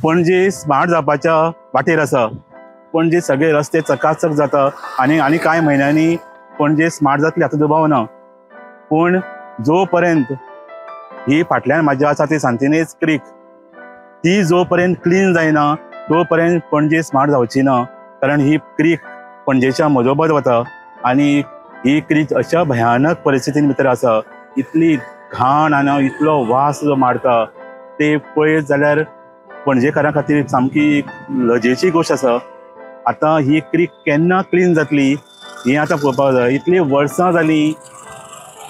Panaji smart जावपाच्या वाटेर आसा. पणजे सगळे रस्ते चकाचक जाता आनी आनी कांय म्हयन्यांनी पणजे स्मार्ट जातली हातूंत दुबाव ना. पूण जो पर्यंत ही फाटल्यान म्हाज्या आसा ती सांतिनेज क्रीक ती जो पर्यंत क्लीन जायना तो पर्यंत पणजे स्मार्ट जावची ना. कारण ही क्रीक पणजेच्या मजोबद वता आनी ही क्रीक अशा भयानक परिस्थितीन भितर आसा. इतली घाण आनी इतलो वास जो मारता ते पळयत जाल्यार पणजेकारां खातीर सामकी लजेची गोश्ट आसा. आतां ही क्रीक केन्ना क्लीन जातली हें आतां पळोवपाक जाय. इतलीं वर्सां जालीं,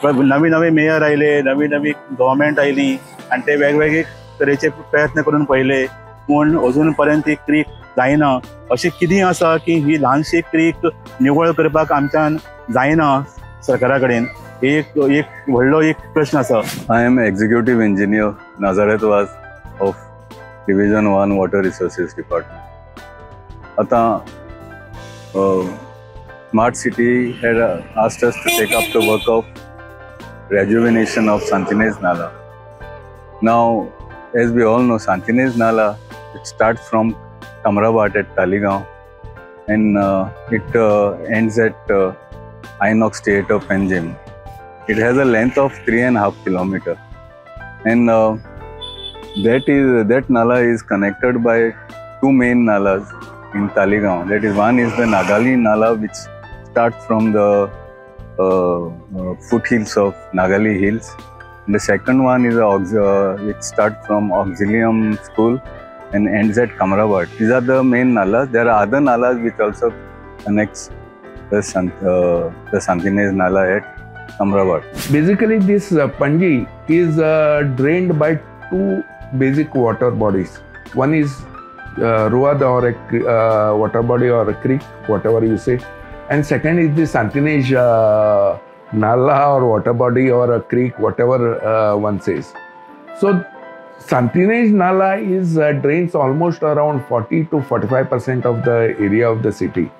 नवी नवे मेयर आयले, नवी नवी गव्हर्मेंट आयली आनी ते वेगवेगळे तरेचे प्रयत्न करून पळयले, पूण अजून पर्यंत ती क्रीक जायना. अशें कितें आसा की ही ल्हानशी क्रीक निवळ करपाक आमच्यान जायना सरकारा कडेन, एक एक व्हडलो एक प्रश्न आसा. I am executive engineer Nazareth Vaz of Division 1 Water Resources Department. आतां Smart City had asked us to take up the work of rejuvenation of Santinez Nala. Now, as we all know, Santinez Nala, it starts from Kamrabat at Taligaon and it ends at Inox Theatre, Panjim. It has a length of 3.5 kilometers, and that nala is connected by two main nalas in Taligaon. That is, one is the Nagali Nala, which starts from the foothills of Nagali Hills. And the second one is which starts from Auxilium School and ends at Kamrabat. These are the main nalas. There are other nalas which also connects the Santinez Nala at Kamrabat. Basically, this Panji is drained by two basic water bodies. One is Ruad or a water body or a creek, whatever you say, and second is the Santinez Nala or water body or a creek, whatever one says. So Santinez Nala is drains almost around 40 to 45% of the area of the city.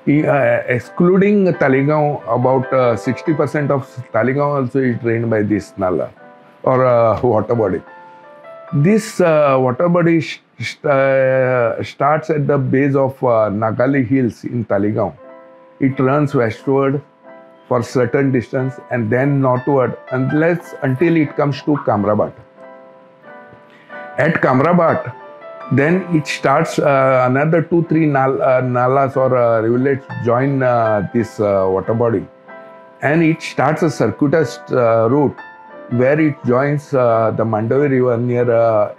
Excluding Taligaon, about 60% of Taligaon also is drained by this nala or water body. This water body starts at the base of Nagali Hills in Taligaon. It runs westward for certain distance and then northward until it comes to Kamrabat. At Kamrabat, then it starts another 2-3 nalas or rivulets join this water body, and it starts a circuitous route where it joins the Mandovi River near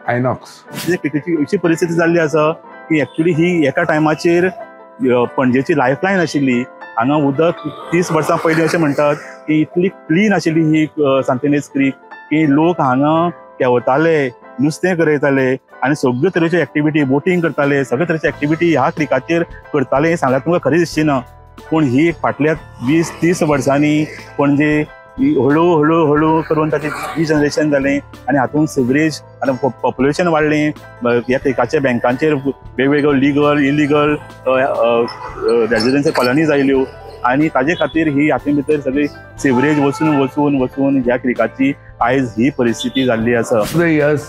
Inox. अशी परिस्थिती जाल्ली आसा की actually ही एका टायमाचेर पणजेची Lifeline आशिल्ली. हांगा उदक 30 वर्सां पयलीं अशें म्हणटात की इतली क्लीन आशिल्ली ही सांतिनेज क्रीक की लोक हांगा पेंवताले, नुस्तें करयताले आनी सगळ्यो तरेच्यो एक्टिविटी, बोटींग करताले, सगळे तरेचे एक्टिविटी ह्या क्रिकाचेर करताले हें सांगल्यार तुमकां खरें दिसची ना. पूण ही फाटल्या 20-30 वर्सांनी पणजे हळू हळू हळू करून ताचें रिजनरेशन जालें आनी हातूंत सिवरेज आनी पॉप्युलेशन वाडलें. ह्या क्रिकाच्या बँकांचेर वेगवेगळ्यो लिगल इलिगल रेजिडेन्शियल कॉलनीज आयल्यो आनी ताजे खातीर ही हातूंत भितर सगळी सिवरेज वचून वचून वचून ह्या क्रिकाची आयज ही परिस्थिती जाल्ली आसा. Yes,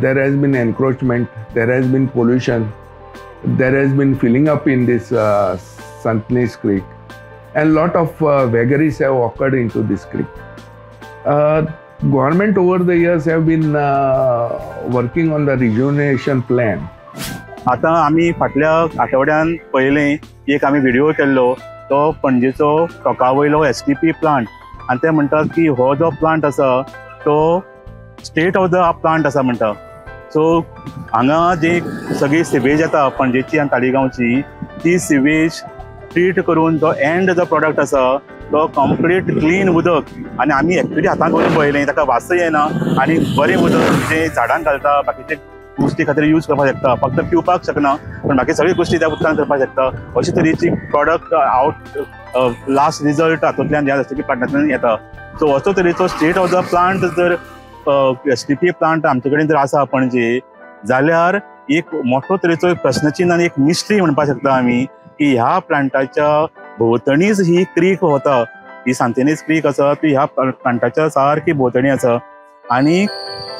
there has been encroachment, there has been pollution, there has been filling up in this Santinez Creek, and lot of vagaries have occurred into this creek. Government over the years have been working on the rejuvenation plan. आतां आमी फाटल्या आठवड्यान पळयलें एक आमी video केल्लो तो पणजेचो टोका वयलो STP plant, आनी ते म्हणटात की हो जो प्लांट आसा तो स्टेट ऑफ the plant आसा म्हणटा. सो हांगा जी सगळी सिवेज येता पणजेची आनी तालिगांवची ती सिवेज ट्रीट करून जो एंड जो प्रोडक्ट आसा तो कंप्लीट क्लीन उदक, आनी आमी एक्चुअली हातान करून पळयलें ताका वासय येना आनी बरें उदक जें झाडांक घालता बाकीचे गोश्टी खातीर यूज करपाक शकता, फक्त पिवपाक शकना पण बाकी सगळी गोश्टी त्या उदकान करपाक शकता. अशे तरेची प्रोडक्ट आवट लास्ट रिजल्ट हातूंतल्यान ह्या एसटीपी प्लांटांतल्यान येता. सो असो तरेचो स्टेट ऑफ the plant जर एसटीपी प्लांट आमचे कडेन जर आसा पणजे जाल्यार एक मोठो तरेचो प्रश्नचिन्ह आनी एक मिस्ट्री म्हणपाक शकता आमी की ह्या प्लांटाच्या भोंवतणीच ही क्रीक वता, ही सांतिनेज क्रीक आसा ती ह्या प्लांटाच्या सारकी भोंवतणी आसा आनी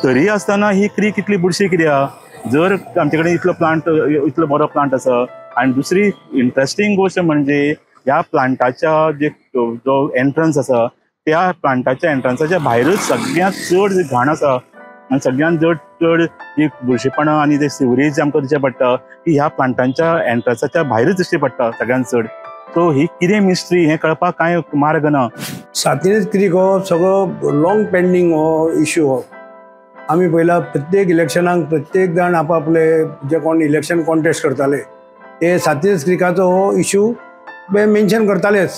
तरी आसतना ही क्रीक इतली बुरशी कित्याक? जर आमचे कडेन इतलो प्लांट, इतलो बरो प्लांट आसा. आनी दुसरी इंट्रस्टींग गोश्ट म्हणजे ह्या प्लांटाच्या जे जो एंट्रन्स आसा त्या प्लांटाच्या एंट्रन्साच्या भायरूच सगळ्यांत चड घाण आसा आनी सगळ्यांत चड चड जी बुरशेपणां आनी ते सिवरेज आमकां दिसचे पडटा ती ह्या प्लांटांच्या एंट्रन्साच्या भायरूच दिसची पडटा सगळ्यांत चड. सो ही कितें मिस्ट्री हें कळपाक कांय मार्ग ना. सांतिनेज क्रीक हो सगळो लॉंग पेंडींग हो इश्यू हो. आमी पयला प्रत्येक इलेक्शनाक प्रत्येक जाण आपआपले जे कोण इलेक्शन कॉन्टेस्ट करताले ते सांतिनेज क्रिकाचो हो इश्यू मेन्शन करतालेच,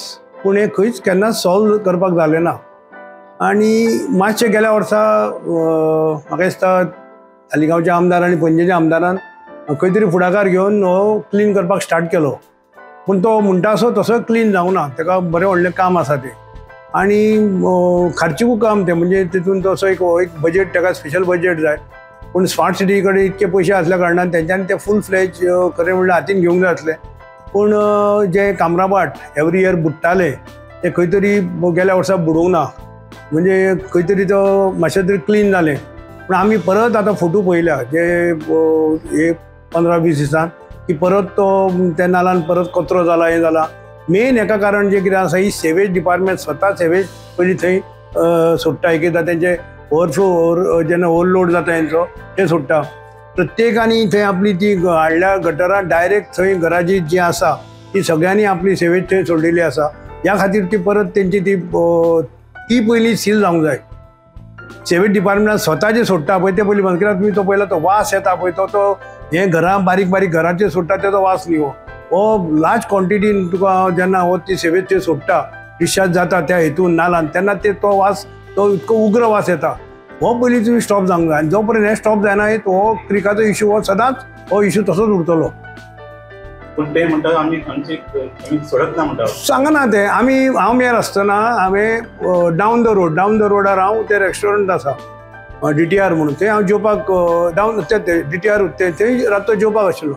पूण हें खंयच केन्नाच सॉल्व करपाक जालें ना. आनी मातशें गेल्या वर्सा म्हाका दिसता तालिगांवच्या आमदार आनी पणजेच्या आमदारान खंय तरी फुडाकार घेवन हो क्लीन करपाक स्टार्ट केलो, पूण तो म्हणटा असो तसो क्लीन जावंक ना. ताका बरें व्हडलें काम आसा तें आनी खर्चीकूय काम तें, म्हणजे तितून तसो एक बजेट ताका स्पेशल बजेट जाय. पूण स्मार्ट सिटी कडेन इतके पयशे आसल्या कारणान तेंच्यांनी ते फूल फ्लॅज खरें म्हणल्यार हातीन घेवंक जाय आसलें. पूण जे कामराबाट एवरी इयर बुडटाले ते खंय तरी गेल्या वर्सा बुडोवंक ना, म्हणजे खंय तरी तो मातशें तरी क्लीन जालें. पूण आमी परत आतां फोटो पळयल्या जे हे 15-20 दिसान की परत तो त्या नालान परत कचरो जाला, हें जाला. मेन हेका कारण जें कितें आसा ही सेवेज डिपार्टमेंट स्वता सेवेज पयलीं थंय सोडटा, एक एकदां तेंचे ओवरफ्लो ओवर जेन्ना ओवरलोड जाता तेंचो ते सोडटा. प्रत्येकानी थंय आपली ती हाडल्या गटरां डायरेक्ट थंय घराची जी आसा ती सगळ्यांनी आपली सेवेज थंय सोडलेली आसा. ह्या खातीर ती परत तेंची ती ती पयलीं सील जावंक जाय. सेवेज डिपार्टमेंटान स्वता जे सोडटा पळय ते पयलीं बंद कित्याक तुमी तो पळयला तो वास येता पळय तो तो हे घरां बारीक बारीक घराचेर सोडटा तेजो वास न्ही हो, हो लार्ज क्वॉन्टिटीन तुका जेन्ना हो ती सेवेज थंय सोडटा डिस्चार्ज जाता त्या हेतून नालान तेन्ना ते तो वास तो इतको उग्र वास येता. हो पयलीं तुमी स्टॉप जावंक जाय आनी जो पर्यंत हें स्टॉप जायना हो क्रिकाचो इश्यू हो सदांच हो इश्यू तसोच उरतलो. पूण ते म्हणटा आमी आमची सोडत ना म्हणटा सांगना ते. आमी हांव मेयर आसतना हांवें डावन the रोडार हांव ते रेस्टॉरंट आसा DTR म्हणून थंय हांव जेवपाक डावन ते DTR थंय रातचो जेवपाक आशिल्लो.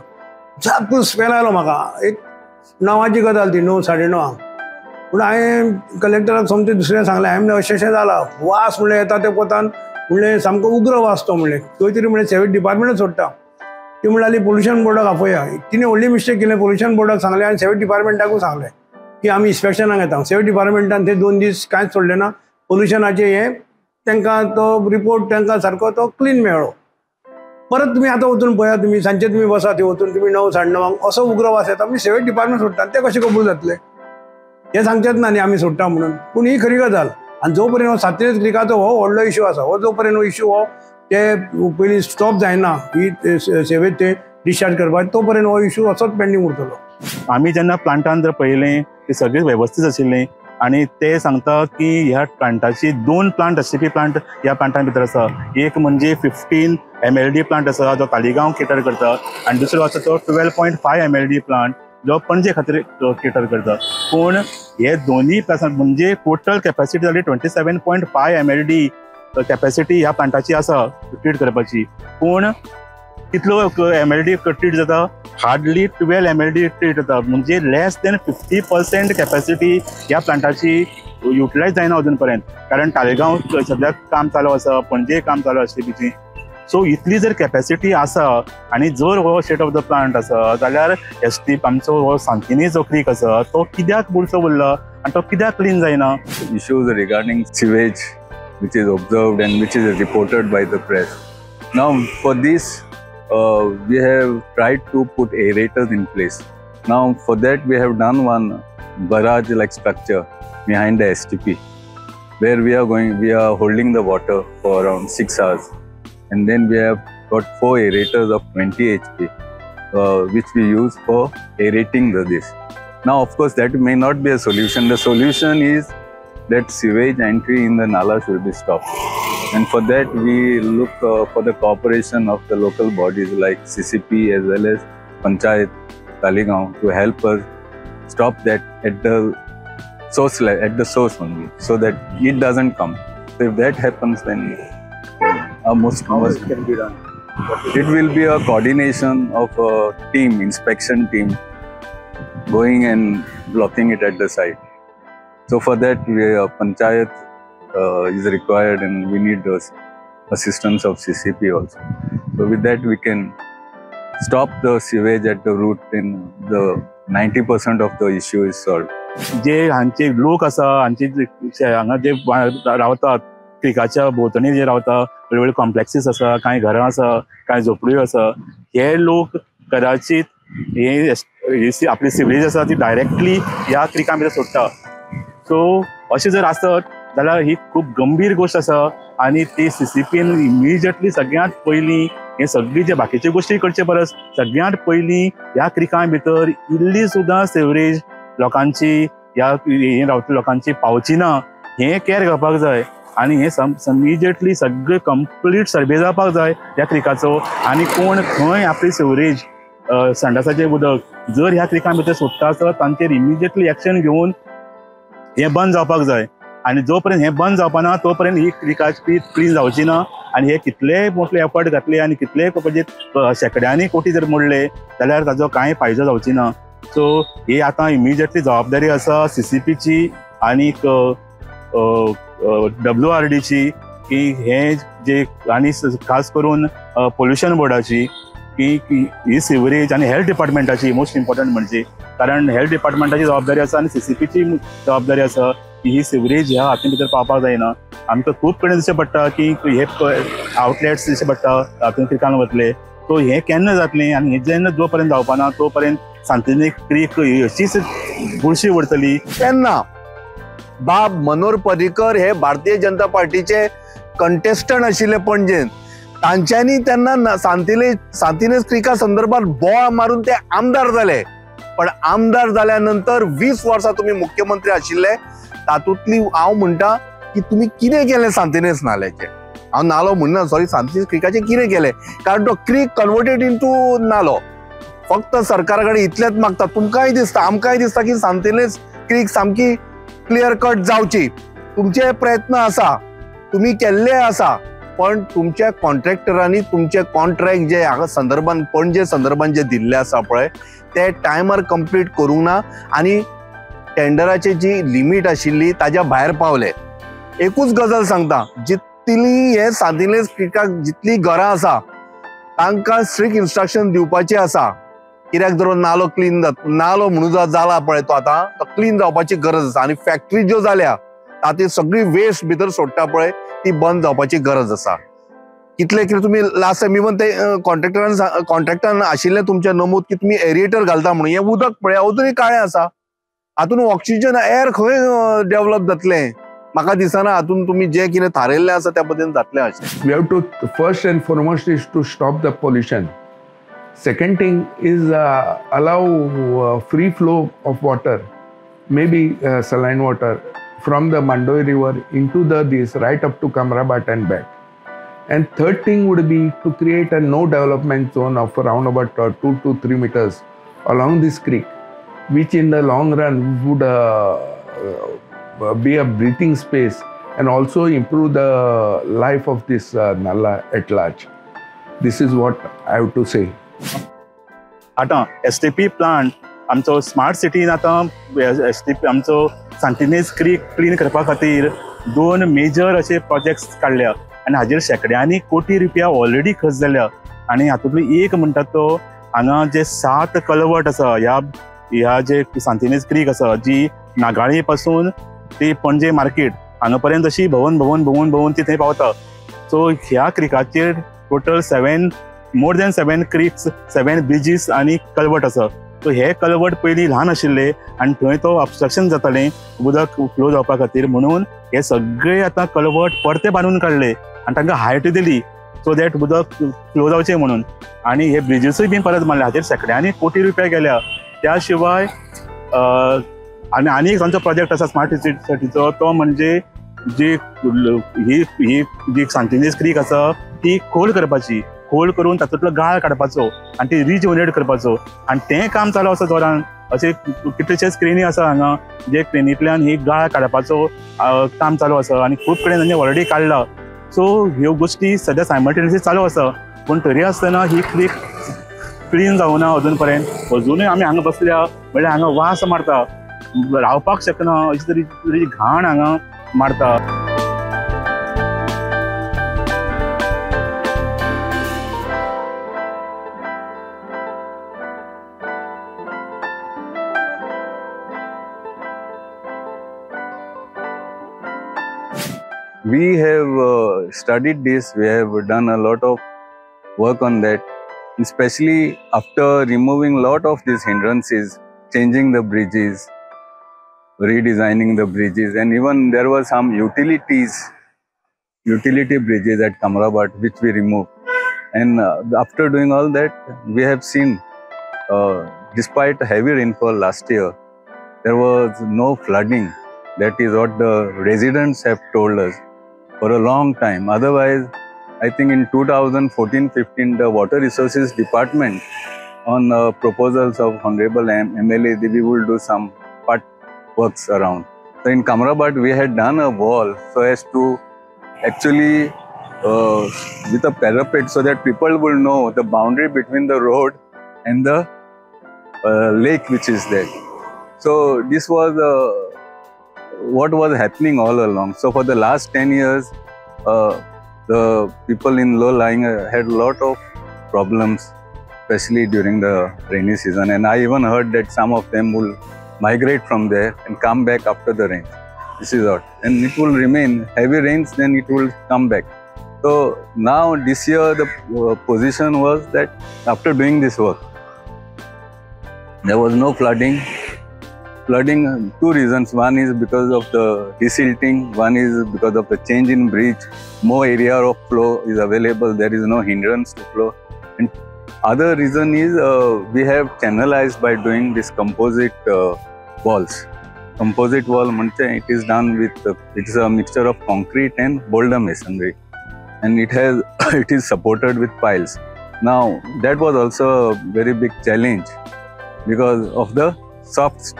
सामको स्मेल आयलो म्हाका, एक 9ची गजाल ती, 9 साडे 9. पूण हांवें कलेक्टराक सोमतें दुसऱ्यान सांगलें, हांवें म्हणलें अशें अशें जालां, वास म्हणलें येता ते पोतान, म्हणलें सामको उग्र वास तो, म्हणलें खंय तरी म्हणलें सेवेज डिपार्टमेंटूच सोडटा. ती म्हणली पोल्युशन बोर्डाक आपोवया. तिणें व्हडली मिस्टेक केली, पोल्युशन बोर्डाक सांगलें आनी सेवेज डिपार्टमेंटाकूय सांगलें की आमी इन्स्पेक्शनाक येता. सेवेज डिपार्टमेंटान ते 2 दीस कांयच सोडलें ना. पोल्युशनाचें हें तांकां तो रिपोर्ट तांकां सारको तो क्लीन मेळ्ळो. परत तुमी आतां वचून पळया, तुमी सांजचे तुमी बसा थंय वचून तुमी 9 साडे 9 असो उग्र वास येता. आमी सेवेज डिपार्टमेंट सोडटा ते कशें कबूल जातले हें सांगचेंच ना न्ही आमी सोडटा म्हणून. पूण ही खरी गजाल. आनी जो पर्यंत हो सांतिनेज क्रिकाचो हो व्हडलो इश्यू आसा, हो जो पर्यंत हो इश्यू हो ते पयलीं स्टॉप जायना ही सेवेज ते डिस्चार्ज करपाक तो पर्यंत हो इश्यू असोच पेंडींग उरतलो. आमी जेन्ना प्लांटान जर पळयलें ते सगळें वेवस्थीत आशिल्लें आनी ते सांगता की ह्या प्लांटाची 2 प्लांट STP plant ह्या प्लांटान भितर आसा. एक म्हणजे 15 MLD plant आसा जो तालिगांव केटर करता आनी दुसरो आसा तो 12.5 MLD plant जो पणजे खातीर केटर करता. पूण हे दोन्ही प्लांट म्हणजे टोटल कॅपॅसिटी जाली 27.5 MLD capacity ह्या प्लांटाची आसा ट्रीट करपाची. पूण कितलो MLD treat जाता, हार्डली 12 MLD treat जाता, म्हणजे लेस दॅन 50% कॅपॅसिटी ह्या प्लांटाची युटिलायज जायना अजून पर्यंत. कारण ताळेगांव सद्याक काम चालू आसा, पणजे काम चालू STPची. सो इतली जर कॅपॅसिटी आसा आनी जर हो स्टेट ऑफ the plant आसा जाल्यार ST आमचो हो सांतिनेज जो क्रीक आसा तो कित्याक बुरसो उरला आनी तो कित्याक क्लीन जायना. Issues regarding sewage which is observed and which is reported by the press. Now for this we have tried to put aerators in place. Now for that we have done one barrage like structure behind the STP where we are holding the water for around 6 hours, and then we have got 4 aerators of 20 HP which we use for aerating this. Now of course that may not be a solution. The solution is that sewage entry in the nala should be stopped, and for that we look for the cooperation of the local bodies like CCP as well as Panchayat Taleigao to help us stop that at the source, at the source only, so that it doesn't come. So if that happens, then most can be done. It will be a coordination of a team, inspection team, going and blocking it at the site. So for that, we, Panchayat is required, and we need the assistance of CCP also. So So with that we can stop the sewage at the root in the 90% of the issue is solved. जे हांचे लोक आसा, हांचे हांगा जे रावतात क्रिकाच्या भोंवतणी जे रावता, वेगवेगळे कॉम्प्लेक्सीस आसा, कांय घरां आसा, कांय झोपड्यो आसा, हे लोक कदाचित हे आपली सिवरेज आसा ती डायरेक्टली ह्या क्रिका भितर सोडटा. सो अशें जर आसत जाल्यार ही खूब गंभीर गोश्ट आसा आनी ती सीसीपीन इमिजिएटली सगळ्यांत पयलीं हे सगळी जे बाकीच्यो गोश्टी करचे परस सगळ्यांत पयलीं ह्या क्रिकां भितर इल्ली सुद्दां सिवरेज लोकांची ह्या हे रावतल्या लोकांची पावची ना हें केअर घेवपाक जाय आनी हें इमिजिएटली सगळें कंप्लीट सर्वे जावपाक जाय ह्या क्रिकाचो आनी कोण खंय आपली सिवरेज संडासाचें उदक जर ह्या क्रिकां भितर सोडटा आसत तांचेर इमिजिएटली एक्शन घेवन हें बंद जावपाक जाय आनी जो पर्यंत हें बंद जावपा ना तो पर्यंत ही क्रिकाची क्लीन जावची ना आनी हे कितलेय मोठे एफर्ट घातले आनी कितलेय म्हणजे शेंकड्यांनी कोटी जर मोडले जाल्यार ताजो कांय फायदो जावची ना. सो ही आतां इमिजिएटली जबाबदारी आसा सीसीपीची आनीक डब्ल्यूआरडीची की हे जे आनी खास करून पोल्युशन बोर्डाची की ही सिवरेज आनी हेल्थ डिपार्टमेंटाची मोस्ट इम्पॉर्टंट म्हणजे, कारण हेल्थ डिपार्टमेंटाची जबाबदारी आसा आनी सीसीपीची जबाबदारी आसा की ही सिवरेज ह्या हाती भितर पावपाक जायना. आमकां खूब कडेन दिसचें पडटा की हे आवटलेट्स दिसचे पडटा हातूंत क्रिकान वतले, सो हें केन्ना जातलें आनी हें जेन्ना जो पर्यंत जावपा ना तो पर्यंत सांतिनेज क्रीक अशीच बुरशी उरतली. तेन्ना बाब मनोहर पर्रीकर हे भारतीय जनता पार्टीचे कंटेस्टंट आशिल्ले पणजेन, तांच्यांनी तेन्ना सांतिनेज क्रिका संदर्भात बोवाळ मारून ते आमदार जाले. पण आमदार जाल्या नंतर 20 वर्सां तुमी मुख्यमंत्री आशिल्ले, तातूंतली हांव म्हणटा की तुमी कितें केलें सांतिनेज नाल्याचें, हांव नालो म्हणना, सॉरी, सांतिनेज क्रिकाचें कितें केलें, कारण तो क्रीक कन्वर्टेड इंटू नालो. फक्त सरकारा कडेन इतलेंच मागता, तुमकांय दिसता आमकांय दिसता की सांतिनेज क्रीक सामकी क्लियर कट जावची, तुमचे प्रयत्न आसा, तुमी केल्ले आसा, पण तुमच्या कॉन्ट्रॅक्टरांनी तुमचे कॉन्ट्रॅक्ट जे हांगा संदर्भान पणजे संदर्भान जे दिल्ले आसा पळय ते टायमार कंप्लीट करूंक ना आनी टेंडराची जी लिमीट आशिल्ली ताज्या भायर पावले. एकूच गजाल सांगता, जितली हे सांतिनेज क्रिकाक जितली घरां आसा तांकां स्ट्रिक्ट इन्स्ट्रक्शन दिवपाची आसा, कित्याक जर नालो क्लीन जाता, नालो म्हणून जाला पळय तो आतां तो क्लीन जावपाची गरज आसा आनी फॅक्टरी ज्यो जाल्या तातूंत सगळी वेस्ट भितर सोडटा पळय ती बंद जावपाची गरज आसा. कितले कितें तुमी लास्ट टायम इवन ते कॉन्ट्रॅक्टरान आशिल्लें तुमचें नमूद की तुमी एरिएटर घालता म्हणून, हें उदक पळय अजुनूय काळें आसा, हातून ऑक्सिजन एअर खंय डेव्हलप जातलें म्हाका दिसना. हातून तुमी जें कितें थारायल्लें आसा त्या पद्दतीन जातलें अशें. We have to first and foremost is to stop the pollution. Second thing is allow free flow of water, maybe saline water from the Mandovi river into the this right up to Camrabhat and back. And third thing would be to create a no development zone of around about 2 to 3 meters along this creek, which in the long run would be a breathing space and also improve the life of this nala at large. This is what I have to say. आतां STP plant आमचो smart सिटीन आतां STP आमचो सांतिनेज creek clean करपा खातीर 2 major अशे projects काडल्या आनी हाजेर शेंकड्यांनी कोटी रुपया ऑलरेडी खर्च जाल्या आनी हातूंतलो एक म्हणटा तो हांगा जे 7 कलवट आसा ह्या ह्या जे सांतिनेज क्रीक आसा जी नागाळी पासून ती पणजे मार्केट हांगा पर्यंत अशी भोंवन भोंवन भोंवन भोंवन ती थंय पावता. सो ह्या क्रिकाचेर total more than 7 creeks, 7 bridges आनी कलवट आसा. सो हे कलवट पयलीं ल्हान आशिल्ले आनी थंय तो ऑब्स्ट्रक्शन जातालें उदक फ्लो जावपा खातीर, म्हणून हे सगळे आतां कलवट परते बांदून काडले आनी तांकां हायट दिली सो that उदक फ्लो जावचें म्हणून. आनी हे ब्रिजीसूय बी परत मारले, हाचेर शेंकड्यांनी कोटी रुपया गेल्या. त्या शिवाय आनी आनी एक आमचो प्रोजेक्ट आसा स्मार्ट सिटीचो, तो म्हणजे जी ही ही जी सांतिनेज क्रीक आसा ती खोल करपाची, खोल करून तातूंतलो गाळ काडपाचो आनी ती रिज्युनेट करपाचो आनी तें काम चालू आसा जोरान. अशे कितलेशेच क्रेनी आसा हांगा जे क्रेनींतल्यान ही गाळ काडपाचो काम चालू आसा आनी खूब कडेन तांणी ऑलरेडी काडला. सो ह्यो गोश्टी सद्या सायमल्टेनियसली चालू आसा, पूण तरी आसतना ही क्रीक क्लीन जावना अजून पर्यंत. अजुनूय आमी हांगा बसल्या म्हणल्यार हांगा वास मारता, रावपाक शकना अशी तरी घाण हांगा मारता. We have studied this, we have done a lot of work on that, especially after removing a lot of these hindrances, changing the bridges, redesigning the bridges, and even there were some utility bridges at Camrabhat which we removed. And after doing all that, we have seen, despite heavy rainfall last year, there was no flooding. That is what the residents have told us for a long time. Otherwise, I think in 2014-15, the Water Resources Department, on proposals of Honorable MLA, we will do some part works around. So in Camrabhat, we had done a wall so as to actually with a parapet so that people will know the boundary between the road and the lake which is there. So this was what was happening all along. So for the last 10 years, the people in low lying had a lot of problems, especially during the rainy season. And I even heard that some of them will migrate from there and come back after the rain. This is what. And it will remain heavy rains, then it will come back. So now this year the position was that after doing this work, there was no flooding. Flooding, two reasons. One is because of the desilting, one is because of the change in bridge. More area of flow is available, there is no hindrance to flow. And other reason is we have channelized by doing this composite walls. Composite wall, it is done with, it is a mixture of concrete and boulder masonry. And it has, it is supported with piles. Now, that was also a very big challenge because of the soft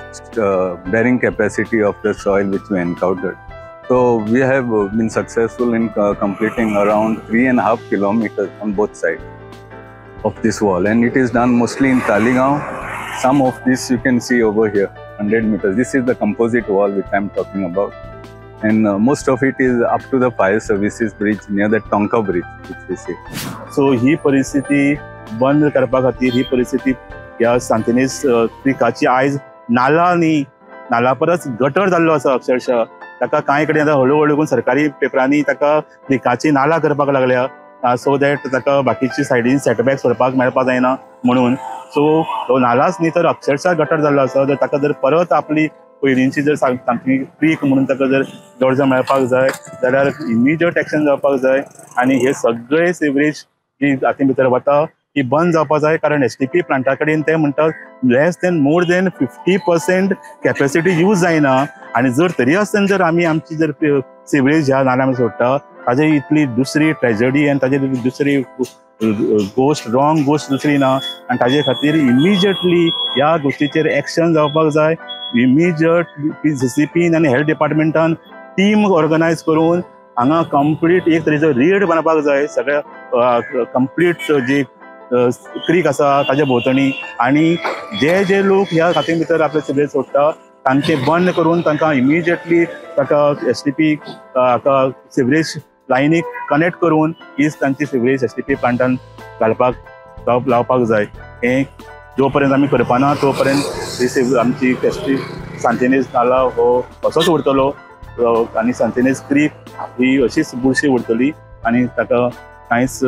bearing capacity of the soil which we encountered. So we have been successful in completing around 3.5 kilometers on both sides of this wall, and it is done mostly in Taleigao. Some of this you can see over here, 100 meters. This is the composite wall which I am talking about, and most of it is up to the fire services bridge near the Tonka bridge which we see. So ही परिस्थिती बंद करपा खातीर, ही परिस्थिती ह्या सांतिनेज क्रिकाची आयज नाला न्ही, नाला परस गटर जाल्लो आसा अक्षरशः. ताका कांय कडेन आतां हळू हळू करून सरकारी पेपरांनी ताका क्रिकाची नाला करपाक लागल्या, सो that ताका बाकीची सायडीन सेटबॅक सोडपाक मेळपाक जायना म्हणून. सो तो नालाच न्ही तर अक्षरशः गटर जाल्लो आसा. जर ताका जर परत आपली पयलींची जर सामकी क्रीक म्हणून ताका जर दर्जो मेळपाक जाय जाल्यार इमिजिएट एक्शन जावपाक जाय आनी हे सगळे सिवरेज जी हातीं भितर वता ती बंद जावपाक जाय. कारण एस टी पी प्लांटा कडेन ते म्हणटात less than more than 50% capacity use जायना, आनी जर तरी आसतना जर आमी आमची जर सिवरेज ह्या नाल्यान सोडटा ताजे इतली दुसरी ट्रेजडी आनी ताजे दुसरी गोश्ट, रॉंग गोश्ट दुसरी ना. आनी ताजे खातीर इमिजिएटली ह्या गोश्टीचेर एक्शन जावपाक जाय. इमिजिएट सीसीपीन आनी हेल्थ डिपार्टमेंटान टीम ऑर्गनायज करून हांगा कंप्लीट एक तरेचो रेड बांदपाक जाय सगळ्या कंप्लीट जी क्रीक आसा ताज्या भोंवतणी, आनी जे जे लोक ह्या खाती भितर आपले सिवरेज सोडटा तांचे बंद करून तांकां इमिजिएटली ताका एस टी पी हाका सिवरेज लायनीक कनेक्ट करून हीच तांची सिवरेज एस टी पी प्लांटान घालपाक लावपाक जाय. हें जो पर्यंत आमी करपाना तो पर्यंत ही आमची एस टी सांतिनेज नाला हो असोच उरतलो आनी सांतिनेज क्रीक ही अशीच बुरशी उरतली आनी ताका कांयच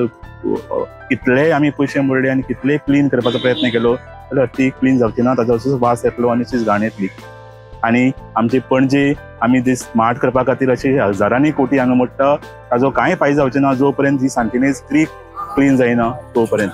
कितलेय आमी पयशे मोडले आनी कितलेय क्लीन करपाचो प्रयत्न केलो जाल्यार ती क्लीन जावची ना, ताजो असोच वास येतलो आनी अशीच घाण येतली. आनी आमची पणजे आमी ती स्मार्ट करपा खातीर अशी हजारांनी कोटी हांगा मोडटा, ताजो कांय फायदो जावचो ना जो पर्यंत ही सांतिनेज क्रीक क्लीन जायना तो पर्यंत.